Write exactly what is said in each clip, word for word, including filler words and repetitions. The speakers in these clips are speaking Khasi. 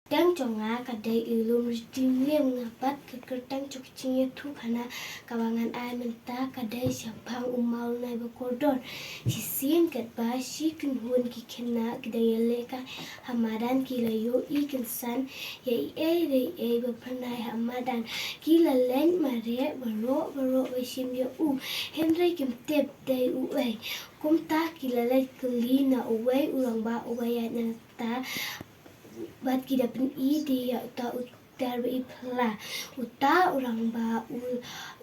Kyrteng jong nga ka dei i Lumriding Liam, nga bat ka kyrteng jong ka jingïathuhkhana kaba ngan ai mynta ka dei shaphang u Mawlnai ba kordor. Shisien katba shi kynhun ki khynnah ki dang ïalehkai ha madan, ki la ïohi kynsan ïa ei ei ba phyrnai ha madan. Ki la leit mareh baroh baroh ba shim ïa u, hynrei kim tip dei uei. Kumta ki la leit kylli na uwei u rangbah uba ïaid nangta, bad ki da pyni de ïa uta u ter ba i phylla. Uta u rangbah u,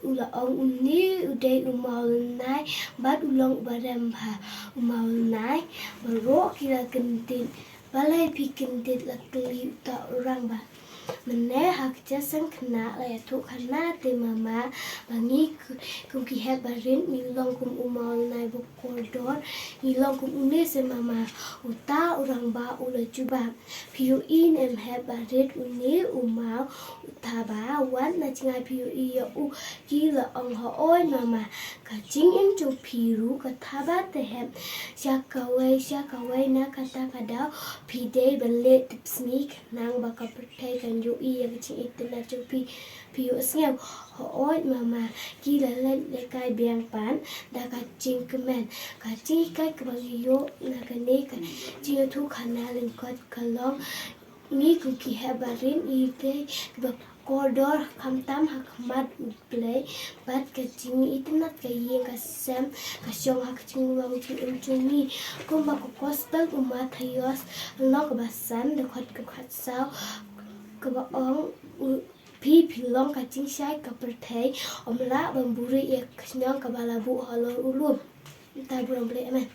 u la ong, une u dei u Mawlnai bad u long uba rem bha. U Mawlnai. Baroh ki la kyndit. Balei phi kyndit? la kylli uta u rangbah. Mynne ha ka jingïaseng khynnah la ïathuhkhana te mama ba ngi kum ki heh barit ngi long kum u Mawlnai ba kordor, ngi long kum une se mama. Uta u rangbah u la jubab, phi ïohi ne em heh barit une u maw u thaba? Wat na jngai phi ïohi ïa u. Ki la ong, hooid mama, ka jingim jong phi ruh ka thaba te heh. Sha kawei sha kawei na kata ka daw phi dei ban leh tipsngi khnang ba ka pyrthei kan ïohi ïa ka jingitynnad jong phi. Phi ïohsngew? Hooid mama. Ki la leit lehkai biang pat da ka jingkmen. Ka jinghikai kaba ngi ïoh na kane ka jingïathuhkhana lyngkot ka long, ngi kum ki heh barit ngi dei kiba kordor khamtam ha khmat U Blei, bad ka jingitynnad ka ïing ka sem ka shong ha ka jinglong jingim jong ngi. Kumba ka gospel u Mathaios lynnong kaba san, dkhot kaba khatsaw kaba ong, u, phi phi long ka jingshai ka pyrthei, ym lah ban buhrieh ïa ka shnong kaba la buh halor u lum. Mynta burom Blei, amen.